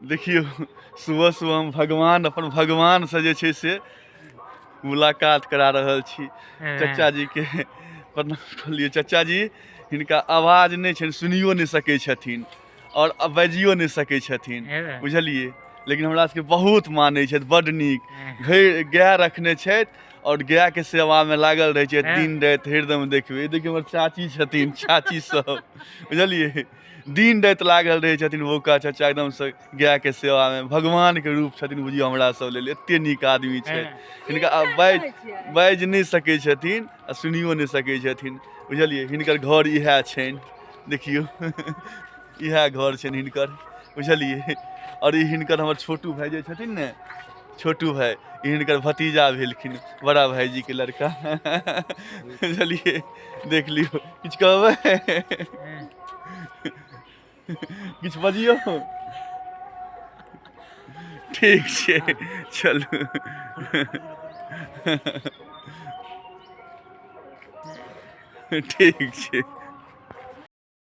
देखियौ, सुबह सुबह हम भगवान अपन भगवानसँ जे छै से मुलाकात करा रहल छी। चचा जी के प्रणाम करलियै। चचा जी, हिनका आवाज नहि छनि, सुनियो नहि सकै छथिन आओर बाजियो नहि सकै छथिन, बुझलियै? लेकिन हमरा सबके बहुत मानै छथि, बड्ड नीक। गाय रखने छथि आओर गायके सेवामे लागल रहै छथि दिन राति हरदम। देखबै, देखियौ, हमर चाची छथिन, चाची सब, बुझलियै? दिन राति लागल रहै छथिन बौका चाचा एकदमसँ गायके सेवामे। भगवानके रूप छथिन बुझियौ हमरा सब लेल, एते नीक आदमी छै। हिनका आब बाजि बाजि नहि सकै छथिन आ सुनियो नहि सकै छथिन, बुझलियै? हिनकर घर इएह छनि, देखियौ, इएह घर छनि हिनकर, बुझलियै? आओर ई हिनकर हमर छोटू भाय जे छथिन ने, छोटू भाय, ई हिनकर भतीजा भेलखिन, बड़ा भाईजीके लड़का, बुझलियै? देख लियौ। किछु कहबै? किछु बजियौ। ठीक छै, चलू, ठीक छै।